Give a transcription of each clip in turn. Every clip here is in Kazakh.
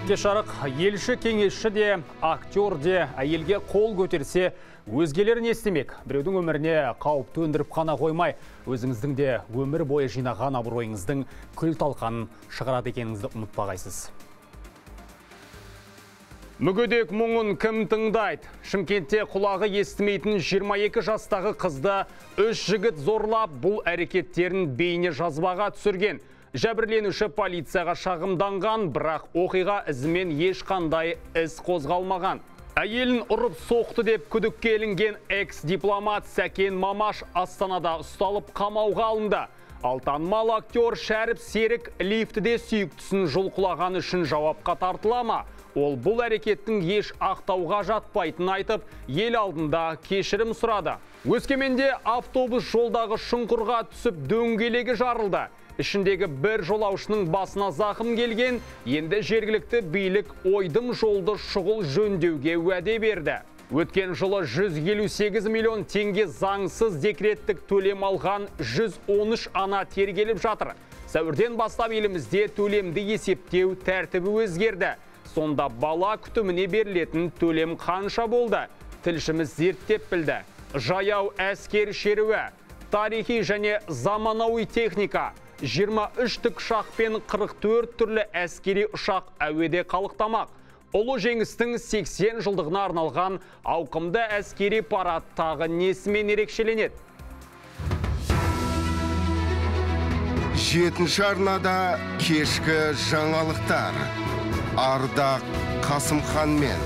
Кеш жарық, елші, кеңесші де, актер де әйелге қол көтерсе, өзгелер не істемек? Біреудің өміріне қауіп төндіріп қана қоймай, өзіңіздің де өмір бойы жинаған абыройыңыздың күл талқанын шығарады екеніңізді ұмытпағайсыз. Мүгедек мұңын кім тыңдайды? Шымкентте құлағы естімейтін 22 жастағы қызды үш жігіт зорлап, бұл әрекеттерін бейне жазбаға түсірген. Жәбірленуші полицияға шағымданған, бірақ оқиға ізімен ешқандай іс қозғалмаған. Әйелін ұрып соқты деп күдікке ілінген экс-дипломат Сәкен Мамаш Астанада ұсталып қамауға алынды. Ал танымал актер Шәріп Серік лифтіде сүйіктісін жұлқылағаны үшін жауапқа тартыла ма? Ол бұл әрекеттің еш ақтауға жатпайтынын айтып, ел алдында кешірім сұрады. Өскеменде автобус жолдағы шұңқырға түсіп дөңгелегі жарылды. Ішіндегі бір жолаушының басына зақым келген, енді жергілікті билік ойдым жолды шұғыл жөндеуге уәде берді. Өткен жылы 158 миллион теңге заңсыз декреттік төлем алған 113 ана тергеліп жатыр. Сәуірден бастап елімізде төлемді есептеу тәртібі өзгерді. Сонда бала күтіміне берілетін төлем қанша болды? Тілшіміз зерттеп білді. Жаяу әскер шеруі, тарихи және заманауи техника, 23 тікұшақ пен 44 түрлі әскери ұшақ әуеде қалықтамақ. Ұлы жеңістің 80 жылдығына арналған ауқымды әскери парад тағы несімен ерекшеленеді? 7-ші арнада кешкі жаңалықтар. Ардақ Қасымханмен.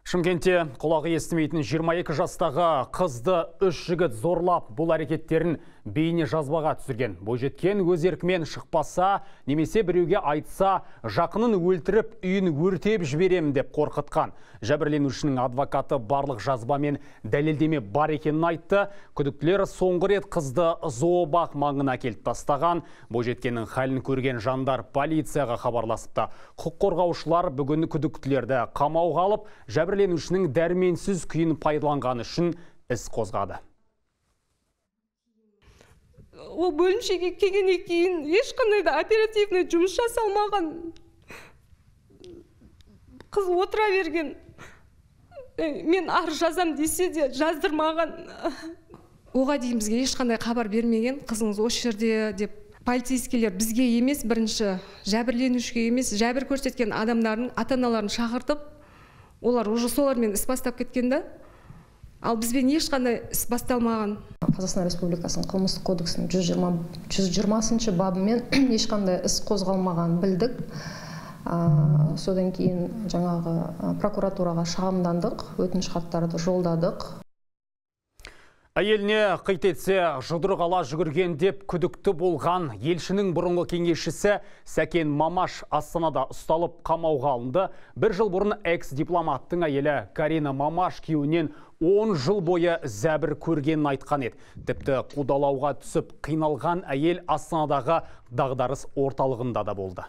Шымкентте құлағы естімейтін 22 жастағы қызды үш жігіт зорлап, бұл әрекеттерін бейне жазбаға түсірген. Бойжеткен өз еркімен шықпаса, немесе біреуге айтса, жақынын өлтіріп, үйін өртеп жіберемін деп қорқытқан. Жәбірленушінің адвокаты барлық жазба мен дәлелдеме бар екенін айтты. Күдіктілер соңғы рет қызды зообақ маңына әкеліп тастаған. Бойжеткеннің халін көрген жандар полицияға хабарласыпты. Құқық қорғаушылар бүгін күдіктілерді қамауға алып, жәбірленушінің дәрменсіз күйін пайдаланғаны үшін іс қозғады. Ол бөлімшеге келгеннен кейін ешқандай да оперативный жұмыс жасалмаған. Қыз отыра берген. Мен арыз жазам десе де жаздырмаған. Оға дейін бізге ешқандай хабар бермеген, қызыңыз осы жерде деп. Полицейскийлер бізге емес, бірінші жәбірленушіге емес, жәбір көрсеткен адамдардың ата-аналарын шақыртып, олар уже солармен іс бастап кеткен да. Ал бізбен ешқандай іс басталмаған. Қазақстан Республикасының қылмыстық кодексінің 120-шы бабымен ешқандай іс қозғалмағанын білдік. Содан кейін жаңағы прокуратураға шағымдандық, өтініш хаттарды жолдадық. Әйеліне қит етсе, жұдырық ала жүгірген деп күдікті болған елшінің бұрынғы кеңесшісі Сәкен Мамаш Астанада ұсталып қамауға алынды. Бір жыл бұрын экс-дипломаттың әйелі Карина Мамаш күйеуінен 10 жыл бойы зәбір көргенін айтқан еді. Тіпті қудалауға түсіп қиналған әйел Астанадағы дағдарыс орталығында да болды.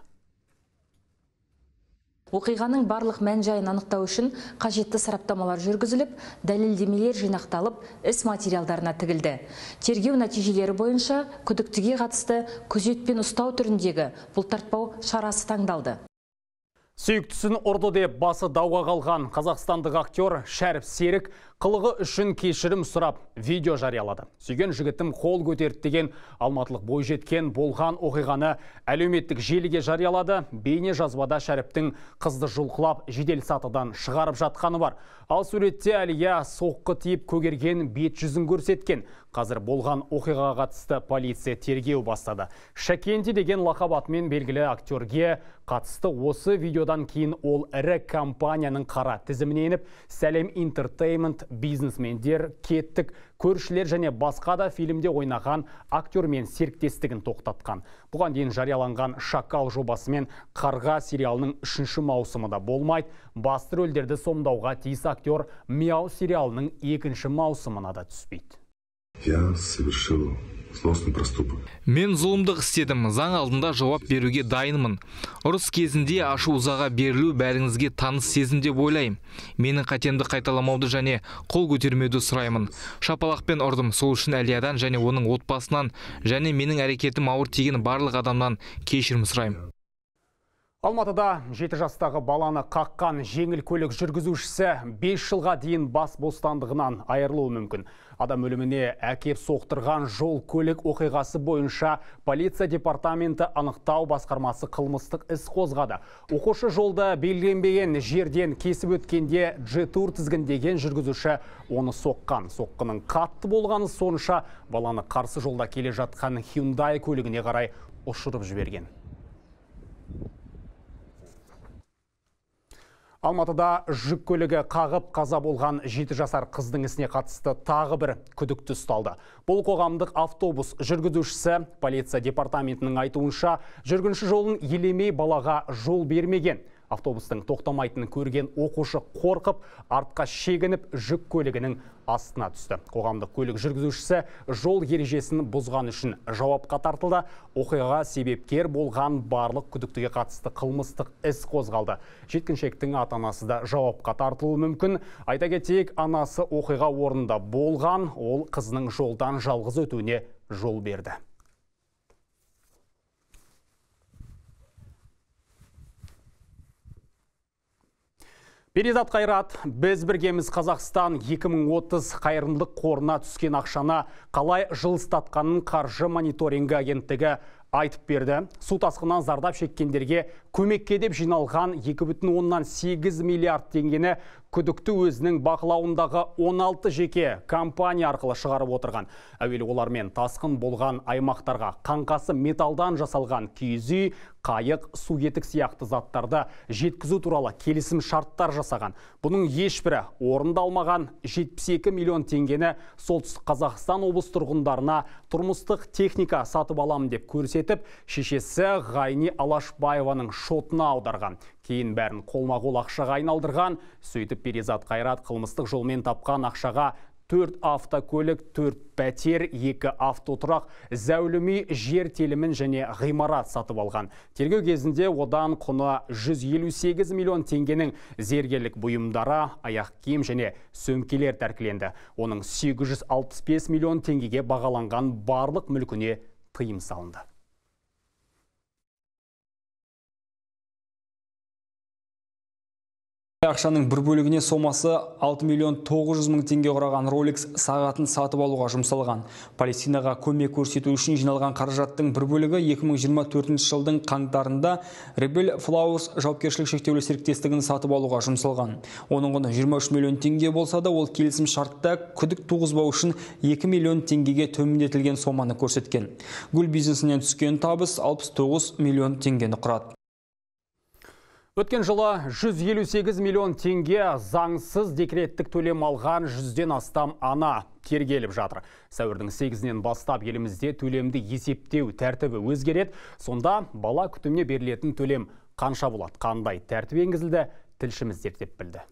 Оқиғаның барлық мән-жайын анықтау үшін қажетті сараптамалар жүргізіліп, дәлелдемелер жинақталып, іс материалдарына тігілді. Тергеу нәтижелері бойынша күдіктіге қатысты күзетпен ұстау түріндегі бұлтартпау шарасы таңдалды. Сүйіктісін ұрды деп басы дауға қалған қазақстандық актер Шәріп Серік қылығы үшін кешірім сұрап видео жариялады. Сүйген жігітім қол көтерді деген алматылық бойжеткен болған оқиғаны әлеуметтік желіге жариялады. Бейне жазбада Шәріптің қызды жұлқылап жедел сатыдан шығарып жатқаны бар. Ал суретте Әлия соққы тиіп көгерген бет жүзін көрсеткен. Қазір болған оқиғаға қатысты полиция тергеу бастады. Шәкенти деген лақап атымен белгілі актерге қатысты осы видеодан кейін ол ірі компанияның қара тізіміне еніп, Сәлем Entertainment, бизнесмендер, кеттік, көршілер және басқа да фильмде ойнаған актермен серіктестігін тоқтатқан. Бұған дейін жарияланған Шакал жобасымен Қарға сериалының 3-ші маусымы да болмайды. Басты рөлдерді сомдауға тиіс актер Мяу сериалының 2-ші маусымына да түспейді. Я совершил злостный проступок. Мен зұлымдық істедім, заң алдында жауап беруге дайынмын. Ұрыс кезінде ашу ызаға берілу бәріңізге таныс сезім деп ойлаймын. Менің қатемді қайталамауды және қол көтермеуді сұраймын. Шапалақпен ұрдым, сол үшін Әлиядан және оның отбасынан және менің әрекетім ауыр тиген барлық адамнан кешірім сұраймын. Алматыда 7 жастағы баланы қаққан жеңіл көлік жүргізушісі 5 жылға дейін бас бостандығынан айырылуы мүмкін. Адам өліміне әкеп соқтырған жол көлік оқиғасы бойынша полиция департаменті анықтау басқармасы қылмыстық іс қозғады. Оқушы жолда белгіленбеген жерден кесіп өткенде Джетур тізгіндеген жүргізуші оны соққан. Соққының қатты болғаны сонша баланы қарсы жолда келе жатқан Hyundai көлігіне қарай ұшырып жіберген. Алматыда жүк көлігі қағып қаза болған 7 жасар қыздың ісіне қатысты тағы бір күдікті ұсталды. Бұл қоғамдық автобус жүргізушісі. Полиция департаментінің айтуынша, жүргінші жолын елемей балаға жол бермеген. Автобустың тоқтамайтынын көрген оқушы қорқып, артқа шегініп жүк көлігінің астына түсті. Қоғамдық көлік жүргізушісі жол ережесін бұзған үшін жауапқа тартылды. Оқиғаға себепкер болған барлық күдіктіге қатысты қылмыстық іс қозғалды. Жеткіншектің ата-анасы да жауапқа тартылуы мүмкін. Айта кетейік, анасы оқиға орнында болған, ол қызының жолдан жалғыз өтуіне жол берді. Перизат Қайрат, біз біргеміз Қазақстан 2030 қайырымдылық қорына түскен ақшаны қалай жылыстатқанын қаржы мониторингі агенттігі айтып берді. Су тасқынынан зардап шеккендерге көмекке деп жиналған 2,8 миллиард теңгені күдікті өзінің бақылауындағы 16 жеке компания арқылы шығарып отырған. Әуелі олармен тасқын болған аймақтарға қаңқасы металдан жасалған киіз үй, қайық, су етік сияқты заттарды жеткізу туралы келісім шарттар жасаған. Бұның ешбірі орындалмаған. 72 миллион теңгені Солтүстік Қазақстан облыс тұрғындарына тұрмыстық техника сатып алам деп көрсетіп, шешесі Ғайни Алашбаеваның шотына аударған. Кейін бәрін қолма-қол ақшаға айналдырған. Сөйтіп Перизат Қайрат қылмыстық жолмен тапқан ақшаға 4 автокөлік, 4 пәтер, 2 автотұрақ, зәулім үй, жер телімін және ғимарат сатып алған. Тергеу кезінде одан құны 158 миллион теңгенің зергерлік бұйымдары, аяқ киім және сөмкелер тәркіленді. Оның 865 миллион теңгеге бағаланған барлық мүлкіне тыйым салынды. Ақшаның бір бөлігіне сомасы 6 миллион 900 мың теңге құраған Rolex сағатын сатып алуға жұмсалған. Палестинаға көмек көрсету үшін жиналған қаражаттың бір бөлігі 2024 жылдың қаңтарында Rebel Flowers жауапкершілігі шектеулі серіктестігін сатып алуға жұмсалған. Оның құны 23 миллион теңге болса да, ол келісім шартта күдік туғызбау үшін 2 миллион теңгеге төмендетілген соманы көрсеткен. Гүл бизнесінен түскен табыс 69 миллион теңгені құрады. Өткен жылы 158 миллион теңге заңсыз декреттік төлем алған 100-ден астам ана тергеліп жатыр. Сәуірдің 8-інен бастап елімізде төлемді есептеу тәртібі өзгереді. Сонда бала күтіміне берілетін төлем қанша болады, қандай тәртіп енгізілді, тілшіміз зерттеп білді.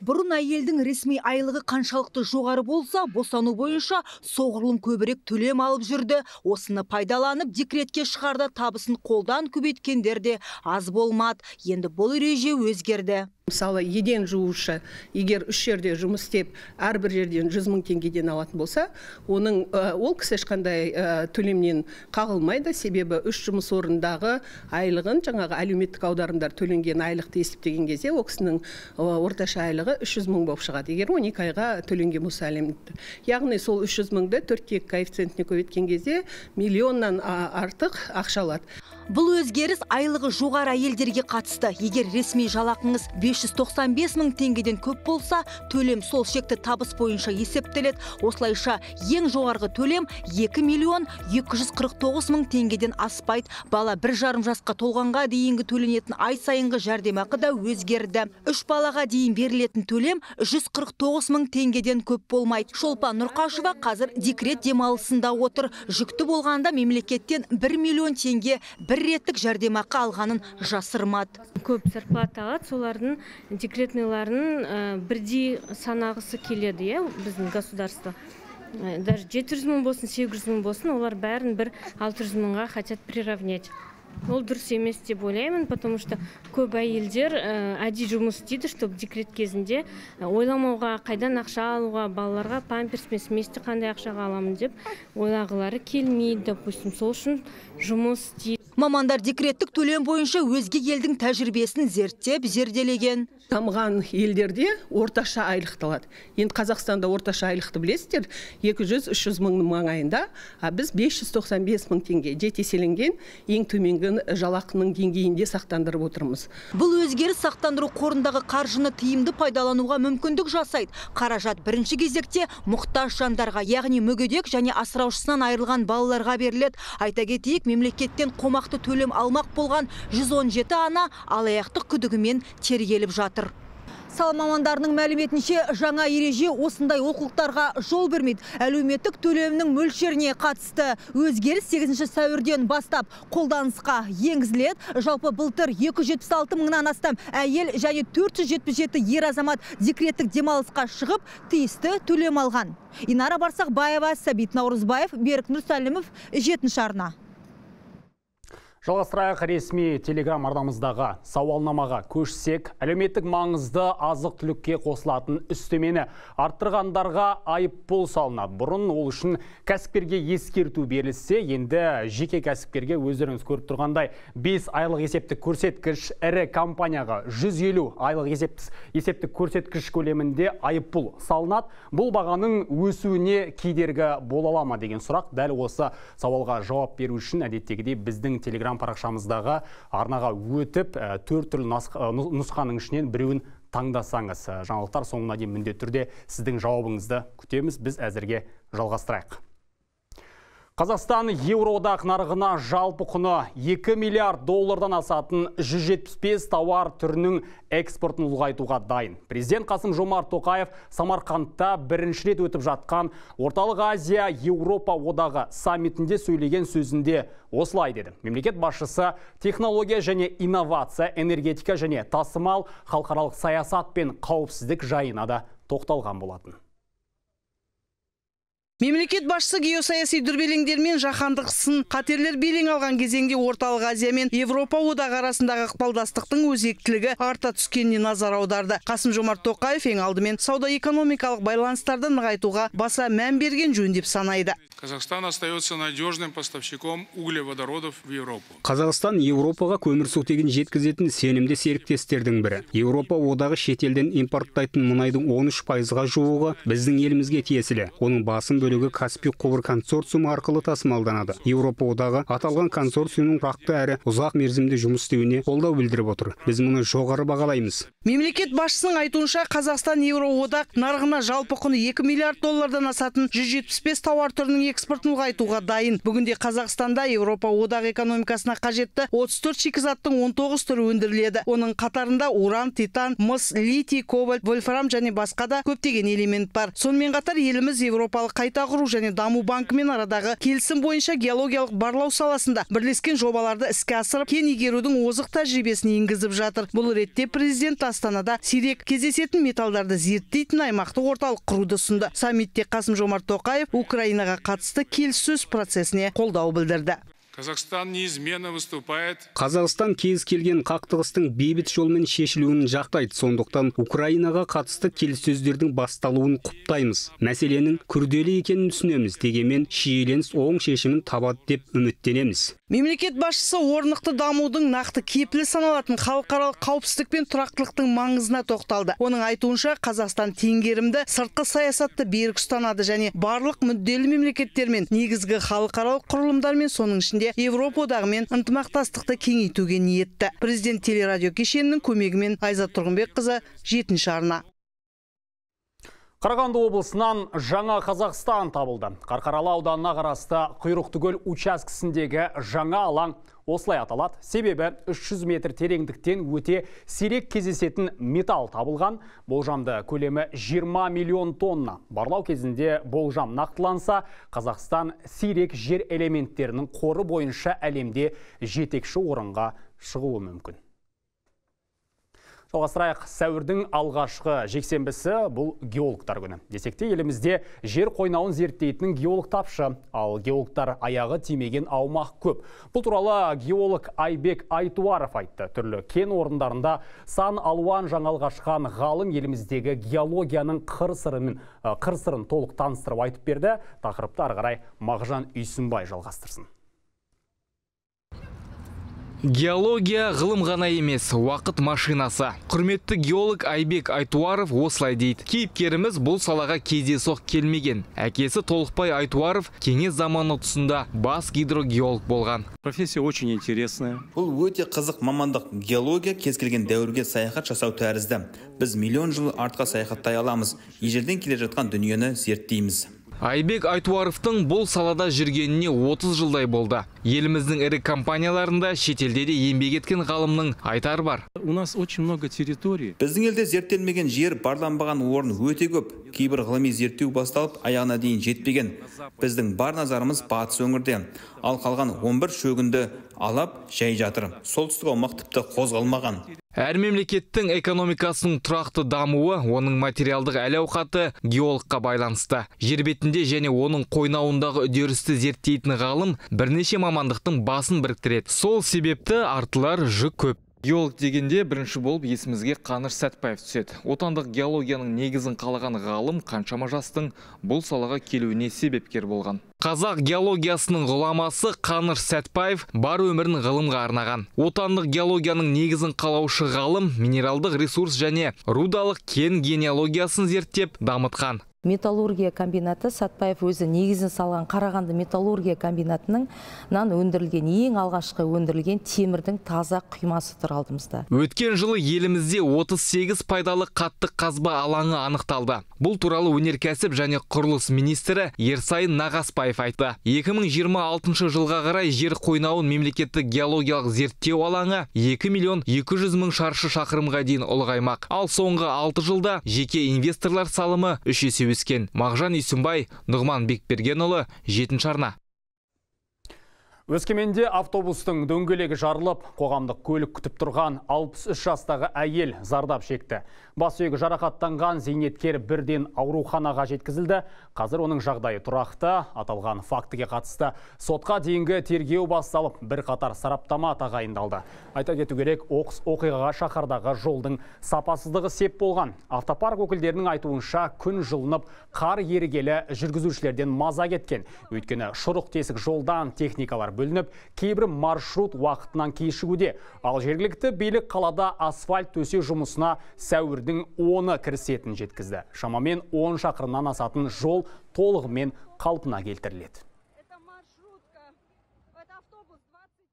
Бұрын әйелдің ресми айлығы қаншалықты жоғары болса, босану бойынша соғұрлым көбірек төлем алып жүрді. Осыны пайдаланып декретке шығарда табысын қолдан көбейткендер де аз болмады. Енді бұл ереже өзгерді. Мысалы, еден жуушы егер 3 жерде жұмыс істеп, әрбір жерден 100 мың теңгеден алатын болса, оның ол кісі ешқандай төлемнен қағылмайды, себебі 3 жұмыс орнындағы айлығын, жаңағы әлеуметтік аударымдар төленген айлықты есептеген кезде ол кісінің орташа айлығы 300 мың болып шығады, егер 12 айға төленген болса әлеуметтік. Яғни сол 300 мыңды 4-2 коэффициентіне көбейткен кезде миллионнан артық ақша алады. Бұл өзгеріс айлығы жоғары әйелдерге қатысты. Егер ресми жалақыңыз 595 мың теңгеден көп болса, төлем сол шекті табыс бойынша есептеледі. Осылайша ең жоғарғы төлем 2 миллион 249 мың теңгеден аспайды. Бала 1,5 жасқа толғанға дейінгі төленетін ай сайынғы жәрдемақы да өзгерді. 3 балаға дейін берілетін төлем 149 мың теңгеден көп болмайды. Шолпан Нұрқашева қазір декрет демалысында отыр. Жүкті болғанда мемлекеттен 1 миллион теңге бір реттік жәрдемақы алғанын жасырмады. Көп зарплата алады, солардың декретныйларын бірдей санағысы келеді, біздің государство. Даже 700 мың болсын, 800 мың болсын, олар бәрін бір 600 мыңға хотят приравнять. Ол дұрыс емес деп ойлаймын, потому что көп әйелдер әдейі жұмыс істейді, чтобы декрет кезінде ойламауға, қайдан ақша алуға, балаларға памперс мен сместі қандай ақшаға аламын деп ойлағылары келмейді, допустим, сол үшін жұмыс істейді. Мамандар декреттік төлем бойынша өзге елдің тәжірибесін зерттеп, зерделеген. Дамыған елдерде орташа айлықты алады. Енді Қазақстанда орташа айлықты білесіздер, 200-300 мыңның маңайында, а біз 595 мың теңге жеті еселенген ең төменгі жалақының деңгейінде сақтандырып отырмыз. Бұл өзгеріс сақтандыру қорындағы қаржыны тиімді пайдалануға мүмкіндік жасайды. Қаражат бірінші кезекте мұқтаж жандарға, яғни мүгедек және асыраушысынан айырылған балаларға беріледі. Айта кетейік, мемлекеттен қомақты төлем алмақ болған 117 ана алаяқтық күдігімен тергеліп жатыр. Сала мамандарының мәліметінше, жаңа ереже осындай олқылықтарға жол бермейді. Әлеуметтік төлемнің мөлшеріне қатысты өзгеріс 8 сәуірден бастап қолданысқа енгізіледі. Жалпы былтыр 276 мыңнан астам әйел және 477 ер азамат декреттік демалысқа шығып, тиісті төлем алған. Инара Барсақбаева, Сәбит Наурызбаев, Берік Нұрсәлімов, 7 арна. Жалғастырайық, ресми телеграм арнамыздағы сауалнамаға көшсек, әлеуметтік маңызды азық-түлікке қосылатын үстемені арттырғандарға айыппұл салынады. Бұрын ол үшін кәсіпкерге ескерту берілсе, енді жеке кәсіпкерге өздеріңіз көріп тұрғандай 5 айлық есептік көрсеткіш, ірі компанияға 150 айлық есептік көрсеткіш көлемінде айыппұл салынады. Бұл бағаның өсуіне кедергі бола ала ма деген сұрақ. Дәл осы сауалға жауап беру үшін әдеттегідей біздің телеграм парақшамыздағы арнаға өтіп, төрт түрлі нұсқаның ішінен біреуін таңдасаңыз, жаңалықтар соңына дейін міндетті түрде сіздің жауабыңызды күтеміз. Біз әзірге жалғастырайық. Қазақстан Еуроодақ нарығына жалпы құны 2 миллиард доллардан асатын 175 тауар түрінің экспортын ұлғайтуға дайын. Президент Қасым-Жомарт Тоқаев Самарқандта бірінші рет өтіп жатқан Орталық Азия Еуропа одағы саммитінде сөйлеген сөзінде осылай деді. Мемлекет басшысы технология және инновация, энергетика және тасымал, халықаралық саясат пен қауіпсіздік жайына да тоқталған болатын. Мемлекет басшысы геосаяси дүрбелеңдер мен жаһандық сын қатерлер белең алған кезеңде Орталық Азия мен Еуропа одағы арасындағы ықпалдастықтың өзектілігі арта түскеніне назар аударды. Қасым-Жомарт Тоқаев ең алдымен сауда-экономикалық байланыстарды нығайтуға баса мән берген жөн деп санайды. Казахстан остается надежным поставщиком углеводородов в Европу. Қазақстан Еуропаға көмірсутегін жеткізетін сенімді серіктестердің бірі. Еуропа одағы шетелден импорттайтын мұнайдың 13%-ға жуығы біздің елімізге тиесілі. Оның басым бөлігі Каспий құбыр консорциумы арқылы тасымалданады. Еуропа одағы аталған консорциумның тұрақты әрі ұзақ мерзімді жұмыс істеуіне қолдау білдіріп отыр. Біз мұны жоғары бағалаймыз. Мемлекет басшысының айтуынша, Қазақстан Еуроодақ нарығына жалпы құны 2 миллиард доллардан асатын 175 тауар түрінің экспортын ұлғайтуға дайын. Бүгінде Қазақстанда Еуропа одағы экономикасына қажетті 34 шикізаттың 19 түрі өндіріледі. Оның қатарында уран, титан, мыс, литий, кобальт, вольфрам және басқа да көптеген элемент бар. Сонымен қатар еліміз Еуропалық қайта құру және даму банкімен арадағы келісім бойынша геологиялық барлау саласында бірлескен жобаларды іске асырып, кен игерудің озық тәжірибесін енгізіп жатыр. Бұл ретте президент Астанада сирек кездесетін металдарды зерттейтін аймақтық орталық құруды ұсынды. Саммитте Қасым-Жомарт Тоқаев Украинаға қатысты келіссөз процесіне қолдау білдірді. Казахстан неизменно выступает. Қазақстан кез келген қақтығыстың бейбіт жолмен шешілуін жақтайды. Сондықтан Украинаға қатысты келіссөздердің басталуын құптаймыз. Мәселенің күрделі екенін түсінеміз. Дегенмен шиеленіс оң шешімін табады деп үміттенеміз. Мемлекет басшысы орнықты дамудың нақты кепілі саналатын халықаралық қауіпсіздік пен тұрақтылықтың маңызына тоқталды. Оның айтуынша, Қазақстан теңгерімді сыртқы саясатты берік ұстанады және барлық мүдделі мемлекеттермен, негізгі халықаралық құрылымдармен, соның ішінде Еуропа одағымен ынтымақтастықты кеңейтуге ниетті. Президент телерадио кешенінің көмегімен Айзат Тұрғынбекқызы, 7 арна. Қарағанды облысынан жаңа Қазақстан табылды. Қарқаралы ауданына қарасты Құйрықтыкөл учаскесіндегі жаңа алаң осылай аталады. Себебі 300 метр тереңдіктен өте сирек кездесетін металл табылған. Болжамды көлемі 20 миллион тонна. Барлау кезінде болжам нақтыланса, Қазақстан сирек жер элементтерінің қоры бойынша әлемде жетекші орынға шығуы мүмкін. Жалғастырайық, сәуірдің алғашқы жексенбісі бұл геологтар күні. Десек те елімізде жер қойнауын зерттейтін геолог тапшы, ал геологтар аяғы тимеген аумақ көп. Бұл туралы геолог Айбек Айтуаров айтты. Түрлі кен орындарында сан алуан жаңалық ашқан ғалым еліміздегі геологияның қыр сырын толық таныстырып айтып берді. Тақырыпты ары қарай Мағжан Үйсінбай жалғастырсын. Геология ғылым ғана емес, уақыт машинасы. Құрметті геолог Айбек Айтуаров осылай дейді. Кейіпкеріміз бұл салаға кездейсоқ келмеген. Әкесі Толықбай Айтуаров кеңес заманы тұсында бас гидрогеолог болған. Профессия очень интересная. Бұл өте қызық мамандық. Геология кез келген дәуірге саяхат жасау тәрізді. Біз миллион жыл артқа саяхаттай аламыз. Ежелден келе жатқан дүниені зерттейміз. Айбек Айтуаровтың бұл салада жүргеніне 30 жылдай болды. Еліміздің ірі компанияларында, шетелде де еңбек еткен ғалымның айтары бар. У нас очень много территорий. Біздің елде зерттелмеген жер, барланбаған орын өте көп. Кейбір ғылыми зерттеу басталып, аяғына дейін жетпеген. Біздің бар назарымыз батыс өңірде. Ал қалған 11 шөгінді алап жай жатыр. Солтүстік аумақ тіпті қозғалмаған. Әр мемлекеттің экономикасының тұрақты дамуы, оның материалдық әл-ауқаты геологқа байланысты. Жер бетінде және оның қойнауындағы үдерісті зерттейтін ғалым бірнеше мамандықтың басын біріктіреді. Сол себепті артылар жүк көп. Геолог дегенде бірінші болып есімізге Қаныш Сәтбаев түседі. Отандық геологияның негізін қалаған ғалым қаншама жастың бұл салаға келуіне себепкер болған. Қазақ геологиясының ғұламасы Қаныш Сәтбаев бар өмірін ғылымға арнаған. Отандық геологияның негізін қалаушы ғалым минералдық ресурс және рудалық кен генеалогиясын зерттеп дамытқан. Металлургия комбинаты, Сәтбаев өзі негізін салған Қарағанды металлургия комбинатының өндірілген, ең алғашқы өндірілген темірдің таза құймасы тұр алдымызда. Өткен жылы елімізде 38 пайдалы қатты қазба алаңы анықталды. Бұл туралы өнеркәсіп және құрылыс министрі Ерсайын Нағаспаев айтты. 2026 жылға қарай жер қойнауын мемлекеттік геологиялық зерттеу алаңы 2 миллион 200 мың шаршы шақырымға дейін ұлғаймақ. Ал соңғы 6 жылда жеке инвесторлар салымы 3 есе өскен. Мағжан Үйсінбай, Нұғман Бекбергенұлы, 7 арна. Өскеменде автобустың дөңгелегі жарылып, қоғамдық көлік күтіп тұрған 63 жастағы әйел зардап шекті. Бас сүйегі жарақаттанған зейнеткер бірден ауруханаға жеткізілді. Қазір оның жағдайы тұрақты. Аталған фактіге қатысты сотқа дейінгі тергеу басталып, бірқатар сараптама тағайындалды. Айта кету керек, оқыс оқиғаға шаһардағы жолдың сапасыздығы сеп болған. Автопарк өкілдерінің айтуынша, күн жылынып, қар ерігелі жүргізушілерден маза кеткен. Өйткені шұрық тесік жолдан техникалар бөлініп, кейбір маршрут уақытынан кешігуде. Ал жергілікті билік қалада асфальт төсеу жұмысына сәуірдің 10-ы кірісетінін жеткізді. Шамамен 10 шақырымнан асатын жол толығымен қалпына келтіріледі.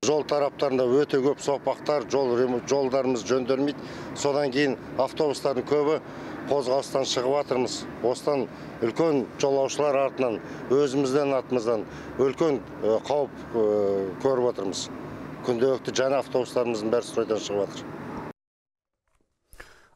Жол тараптарында өте көп соқпақтар, жолдарымыз жөнделмейді. Содан кейін автобустардың көбі қозғалыстан шығып жатырмыз. Осыдан үлкен жолаушылар артынан, өзімізден артымыздан үлкен қауіп көріп отырмыз. Күнделікті жаңа автобустарымыздың бәрі стройдан шығып жатыр.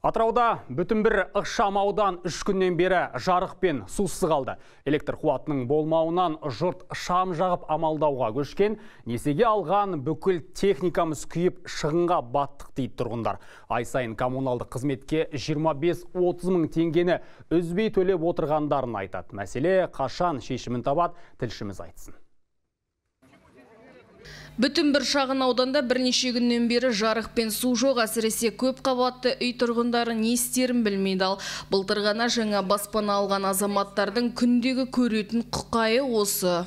Атырауда бүтін бір ықшам аудан 3 күннен бері жарық пен сусыз қалды. Электр қуатының болмауынан жұрт шам жағып амалдауға көшкен. Несиеге алған бүкіл техникамыз күйіп, шығынға баттық дейді тұрғындар. Ай сайын коммуналдық қызметке 25-30 мың теңгені үзбей төлеп отырғандарын айтады. Мәселе қашан шешімін табады, тілшіміз айтсын. Бүтін бір шағын ауданда бірнеше күннен бері жарық пен су жоқ, әсіресе көп қабатты үй тұрғындары не істерін білмейді. Ал былтыр ғана жаңа баспана алған азаматтардың күндегі көретін құқайы осы.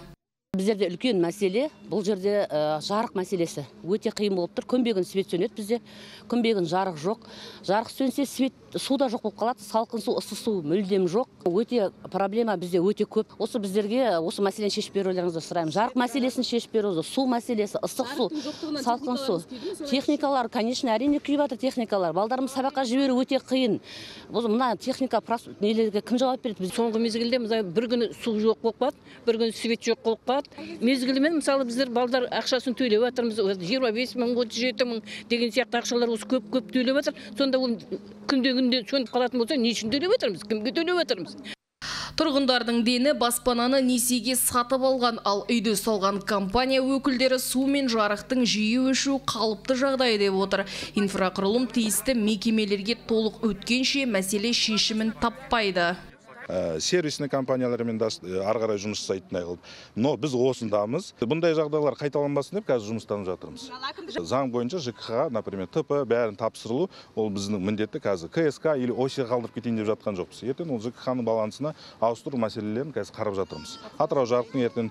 Біздерде үлкен мәселе, бұл жерде жарық мәселесі өте қиын болып тұр. Күнбе-күн свет сөнеді бізде, күнбе-күн жарық жоқ. Жарық сөнсе свет, су да жоқ болып қалады, салқын су, ыссы су мүлдем жоқ. Өте проблема бізде өте көп. Осы біздерге осы мәселені шешіп берулеріңізді сұраймын. Жарық мәселесін шешіп беруіңізді, су мәселесі, ыстық су, салқын су. Техникалар, конечно, әрине күйіп жатыр техникалар. Балдарымыз сабаққа жіберу өте қиын. Бұл мына техника нелерге кім жауап береді? Соңғы мезгілде бір күні су жоқ болып қалады, бір күні свет жоқ болып қалады. Мезгілімен, мысалы, біздер балдар ақшасын төлеп жатырмыз, 25 мың, 37 мың деген сияқты ақшалар осы көп-көп төлеп жатыр. Сонда ол күнде-күнде сөніп қалатын болса, не үшін төлеп жатырмыз, кімге төлеп жатырмыз? Тұрғындардың дені баспананы несиеге сатып алған, ал үйді салған компания өкілдері су мен жарықтың жиі өшу қалыпты жағдай деп отыр. Инфрақұрылым тиісті мекемелерге толық өткенше мәселе шешімін таппайды. Сервисный компаниялармен ары қарай жұмыс жасайтындай қылып. Но біз осындамыз. Бұндай жағдайлар қайталанбасын деп қазір жұмыстанып жатырмыз. Заң бойынша ЖКХ, например, ТП бәрін тапсырылу, ол біздің міндетті қазір КСК или ОСИ қалдырып кетейін деп жатқан жоқпыз. Ертең ол ЖКХ-ның балансына ауыстыру мәселелерін қазір қарап жатырмыз. Атырау жарықтың ертең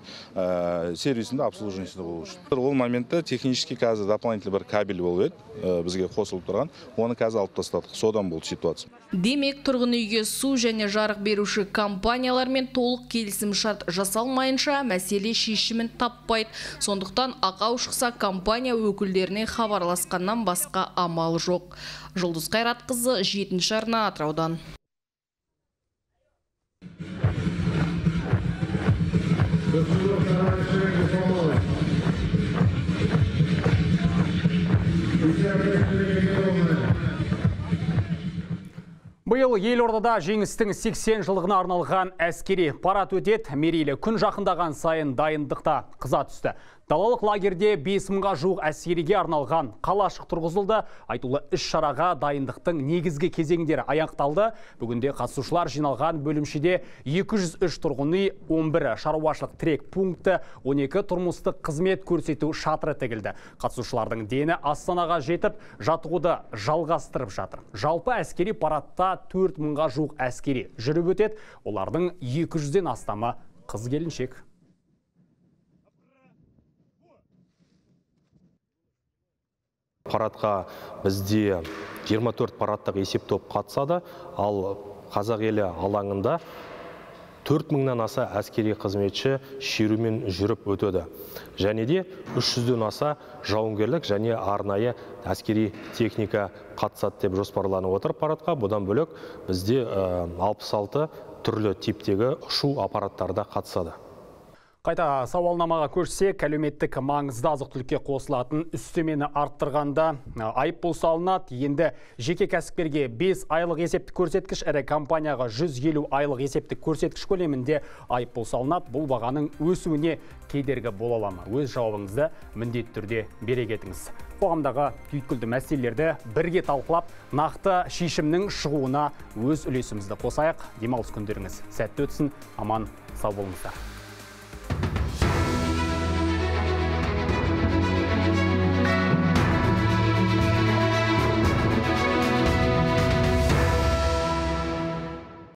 сервисінде обслуживаниесінде болу үшін. Ол моментте технический қазір дополнительный бір кабель болып еді, бізге қосылып тұрған, оны қазір алып тастадық. Содан болды ситуация. Демек, тұрғын үйге су және жарық беруші компаниялармен толық келісім шарт жасалмайынша мәселе шешімін таппайды. Сондықтан ақау шықса компания өкілдеріне хабарласқаннан басқа амал жоқ. Жұлдыз Қайратқызы, 7 арна, Атыраудан. Биыл елордада жеңістің 80 жылдығына арналған әскери парад өтеді. Мерейлі күн жақындаған сайын дайындықта қыза түсті. Далалық лагерде 5000-ға жуық әскериге арналған қалашық тұрғызылды. Айтулы іс-шараға дайындықтың негізгі кезеңдері аяқталды. Бүгінде қатысушылар жиналған бөлімшеде 203 тұрғын үй, 11 шаруашылық тірек пункті, 12 тұрмыстық қызмет көрсету шатыры тігілді. Қатысушылардың дені Астанаға жетіп, жаттығуды жалғастырып жатыр. Жалпы әскери парадта 4000-ға жуық әскери жүріп өтеді. Олардың 200-ден астамы қыз келіншек. Парадқа бізде 24 парадтық есеп топ қатысады, ал Қазақ елі алаңында 4000-нан аса әскери қызметші шерумен жүріп өтеді. Және де 300-ден аса жауынгерлік және арнайы әскери техника қатысады деп жоспарланып отыр парадқа. Бұдан бөлек бізде 66 түрлі типтегі ұшу аппараттары да қатысады. Қайта сауалнамаға көшсек, әлеуметтік маңызды азық-түлікке қосылатын үстемені арттырғанда айыппұл салынады. Енді жеке кәсіпкерге 5 айлық есептік көрсеткіш, ірі компанияға 150 айлық есептік көрсеткіш көлемінде айыппұл салынады. Бұл бағаның өсуіне кедергі бола ала ма? Өз жауабыңызды міндетті түрде бере кетіңіз. Қоғамдағы түйткілді мәселелерді бірге талқылап, нақты шешімнің шығуына өз үлесімізді қосайық. Демалыс күндеріңіз сәтті өтсін, аман сау болыңыздар.